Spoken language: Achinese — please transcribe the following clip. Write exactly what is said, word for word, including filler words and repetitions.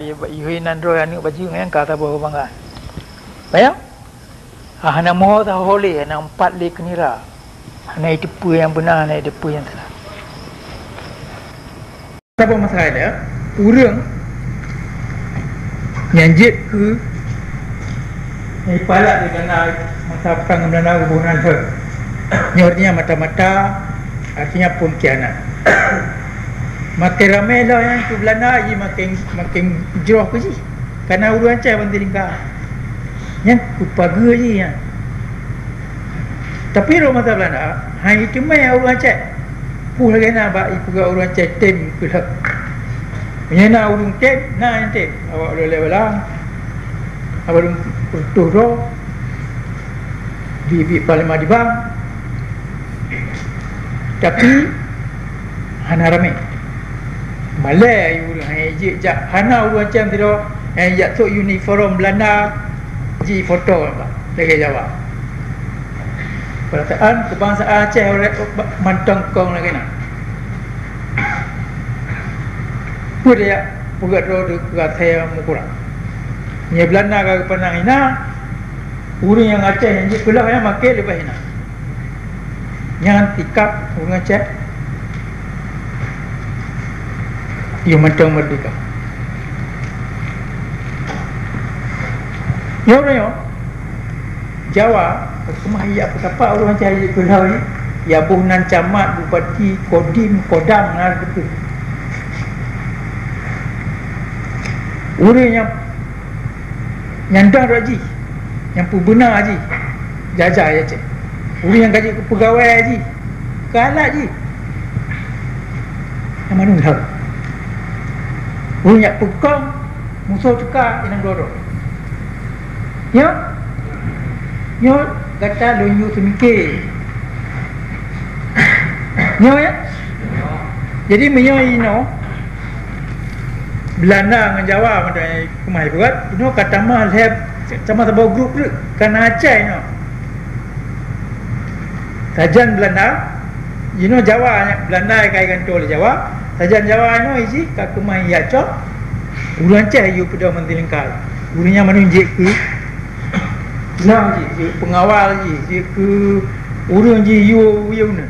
Yue nan droe aneuk bajeueng nyang ka saboh keubanggaan. Bayang? Ah, hana moho saho lé, hana umpat lé keu nira. Hana jiteupeue nyang beuna, hana jiteupeue nyang salah. Saboh masalah dia, ureueng nyang jeuet keu nyang jipalak di Belanda masa prang Belanda geuboh nan thon. Nyoe artinya mata-mata, artinya pengkhianat. Makin ramé lom nyang keu Belanda, ji makin, makin jroh keu jih. Karena ureueng Aceh banti lingka. Nyan kupageue jih nyan. Tapi rot masa Belanda, hai teumé ureueng Aceh. Peue lagèe na bak ipeugah ureueng Aceh tem keu lheueh. Meunyoe na ureueng tem, na nyang tem. Awak lôn lé bala. Awak lôn peureutôh droe. Bi-, bi panglima di bang. Tapi hana ramé. Malèe ureueng hai jeuet jak, hana ureueng Aceh sidroe hai jak sôk uniform Belanda jifoto lagèe Jawa. Perasaan kebangsaan Aceh mantong kong lagèe na. Peue dia peugah droe keu asai meukurang. Nyoe Belanda ka geupandang hina, ureueng nyang Aceh nyang jeuet peuleueh nyan makin leubeh hina. Nyan sikap ureueng Aceh. Yue mantong merdeka. Nyoe uroe nyoe, Jawa, keumah ijak peusapat ureueng Aceh jeuet keu lheueh, ya boh nan camat, bupati, kodim, kodam, na teupeue. Ureueng nyang Nyang dong rot jih, nyang peubeuna jih, jajah ya cit. Ureueng nyang ka jeuet keu peugawée jih, keu alat jih, nyang mandum lheueh. Ureueng nyang peukong, musoh teuka inong doro. Nyoe, nyoe gata lôn yue seumiké. Nyoe ya. Jadi meunyoe inoe Belanda ngon Jawa, mantong keumah ibuet, inoe ka tamah lhèe, tamah saboh grup treuk, ka na Aceh inoe. Sajan Belanda, inoe Jawa, Belanda ka igantoe lé Jawa, sajan Jawa inoe iji ka keumah ijak cok ureueng Aceh yue peudong manti lingkai. Ureueng nyan mandum jeuet keu, nah, jeuet keu peungawal jih, jeuet keu ureueng jih yue, yue na.